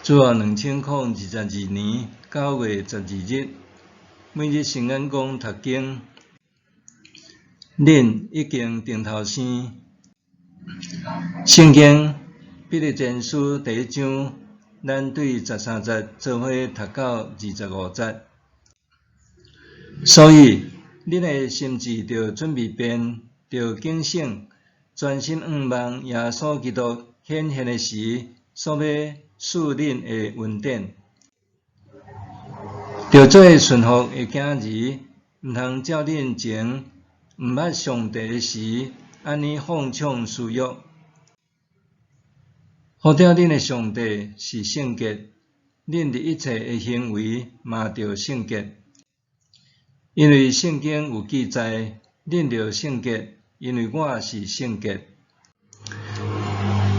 主後2022年9月12日，每日聖眼光讀經，恁已經重頭生。聖經彼得前書第一章，咱對13節做伙讀到25節。所以，恁的心志著準備變，著警醒，專心向望耶穌基督顯現的時，所欲賜恁的恩典。著做順服的囝兒，毋通照恁前毋捌上帝的時，按呢放縱私欲。呼召恁的上帝是聖潔，恁佇一切的行為嘛著聖潔。因為聖經有記載，恁著聖潔，因為我是聖潔。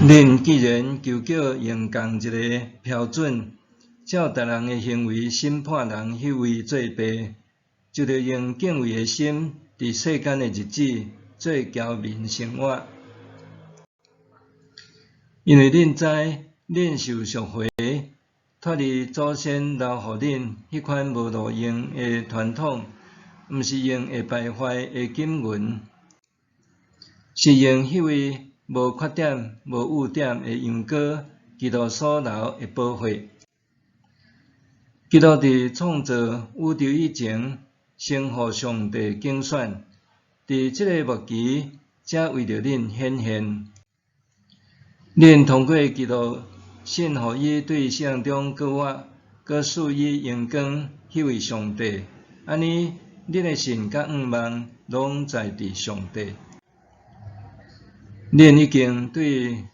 恁既然求叫用仝一個標準，照逐人的行為審判人彼位做爸，就著用敬畏的心，佇世間的日子做僑民生活。因為恁知，恁受贖回，脫離祖先留予恁彼款無路用的傳統，毋是用會敗壞的金銀，是用彼位無缺點、無污點的羊羔，基督所流的寶血。基督佇創造宇宙以前，先予上帝揀選，佇這个末期，才為著恁顯現。恁通過基督信予伊對死人中閣活，閣賜予榮光彼位上帝，按呢，恁的信佮向望攏在佇上帝。恁已經對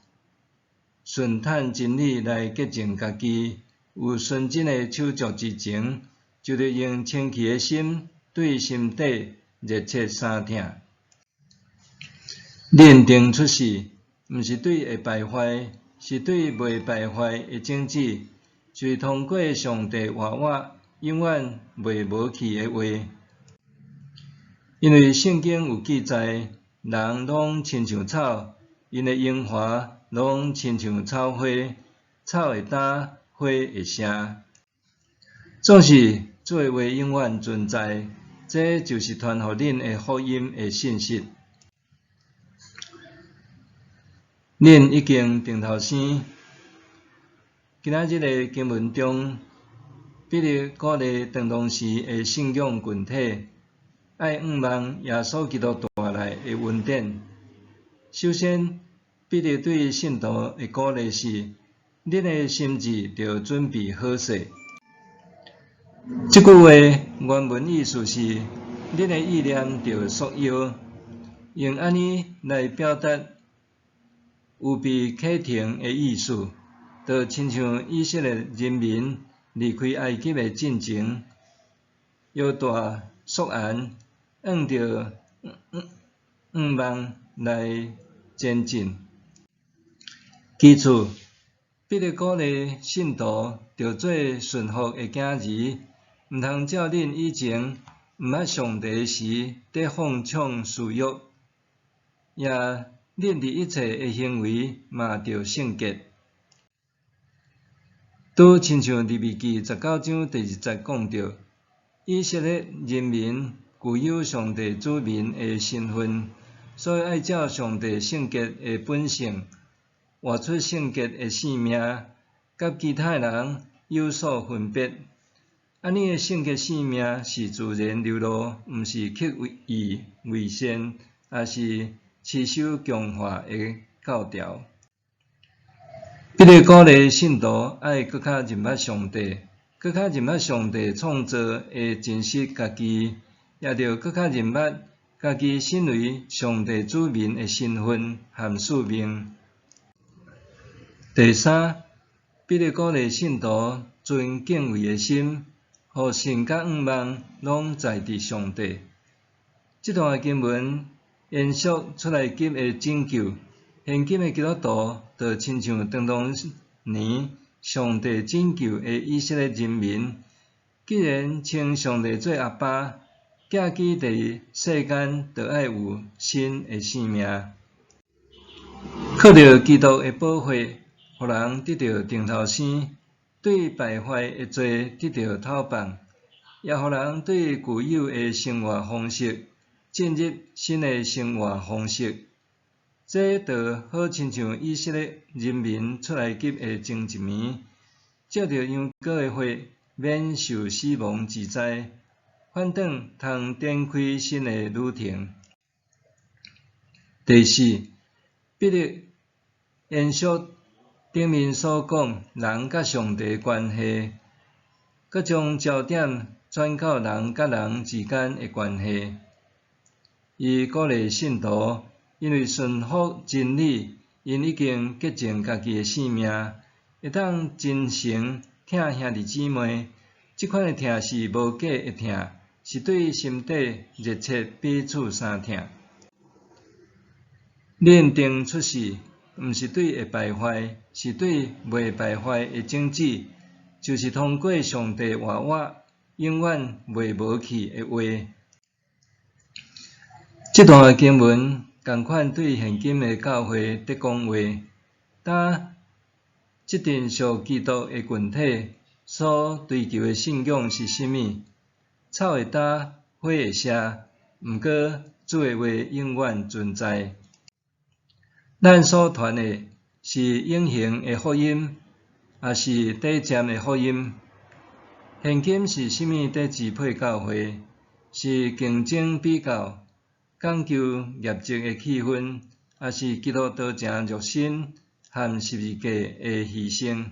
順探真理來潔淨家己，有純真的手足之情，就著用清氣的心對心底熱切相疼。恁重出世，毋是對會敗壞，是對袂敗壞的種子，就是通過上帝活活、永遠袂無去的話。因為聖經有記載，人攏親像草，𪜶的榮華攏親像草花，草會焦，花會謝。總是主的話永遠存在，這就是傳予恁的福音的信息。恁已經重頭生。今仔日的經文中，彼得鼓勵當當時的信仰群體，愛向望耶穌基督帶來的恩典。首先，彼得對信徒的鼓勵是：恁的心志著準備好勢。這句話原文意思是：恁的意念著束腰，用按呢來表達預備啟程的意思，就親像以色列人民離開埃及的進前，腰帶束絚，向著向望來前進。其次，彼得鼓勵信徒著做順服的囝兒，毋通照恁以前毋捌上帝時佇放縱私欲，也恁佇一切的行為嘛著聖潔。拄親像利未記19章第2節講著，以色列人民具有上帝子民的身份，所以愛照上帝聖潔的本性，活出聖潔的生命，佮其他人有所分別。按呢的聖潔生命是自然流露，毋是刻意為善，抑是持守強化的教條。彼得鼓勵信徒愛閣較認捌上帝，閣較認捌上帝創造的真實家己，也著閣較認捌家己身為上帝子民的身份和使命。第三，彼得鼓勵信徒存敬畏的心，予信佮向望攏在佇上帝。這段經文延續出埃及的拯救，現今的基督徒就親像當當年上帝拯救的以色列人民，既然稱上帝做阿爸，寄居佇世間，就愛有新的生命。靠著基督的寶血，予人得著重頭生，對敗壞的罪得著透放，也予人對舊有的生活方式進入新的生活方式。這就好親像以色列人民出埃及的前一暝，藉著羊羔的血免受死亡之災，反轉通展開新的旅程。第四，彼得延續頂面所講人佮上帝的關係，閣將焦點轉到人佮人之間的關係。伊鼓勵信徒，因為順服真理，𪜶已經潔淨家己的性命，會當真誠疼兄弟姊妹。這款的疼是無假的疼，是對心底熱切彼此相疼。恁定出世，毋是對會敗壞，是對袂敗壞的種子，就是通過上帝活活、永遠袂無去的話。這段經文仝款對現今的教會佇講話。當這陣屬基督的群體所追求的信仰是啥物？草會焦，花會謝，毋過主的話永遠存在。咱所傳的是永恆的福音，抑是短暫的福音？現今是啥物佇支配教會？是競爭比較、講求業績的氣氛，抑是基督道成肉身和十字架的犧牲？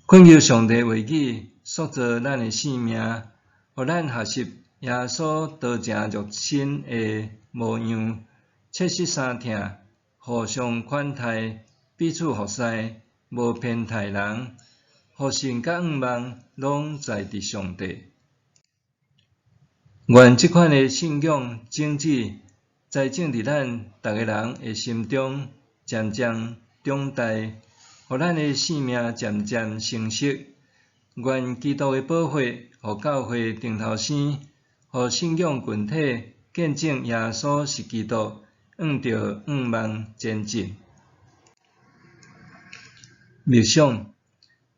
懇求上帝話語塑造咱的生命，予咱學習耶穌道成肉身的模樣，切實相疼，互相款待，彼此服侍，無偏待人，予信佮向望攏在佇上帝。願這款的信仰種子栽種佇咱逐个人的心中，漸漸長大，予咱的生命漸漸成熟。願基督的寶血予教會重頭生，予信仰群體見證耶穌是基督，向著向望前進。默想，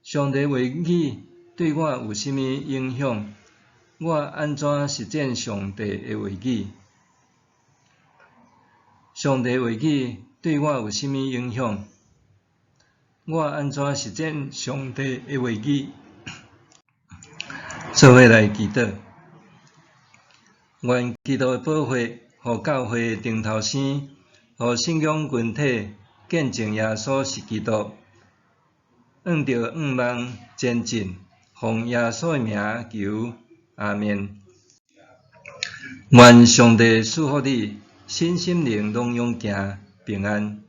上帝話語對我有啥物影響？我按怎實踐上帝的話語？上帝話語對我有啥物影響？我按怎實踐上帝的話語？做伙來祈禱，願基督的寶血予教會重頭生，予信仰群體見證耶穌是基督，向著向望前進，奉耶穌的名求，阿們。願上帝賜福你，身心靈攏勇健平安。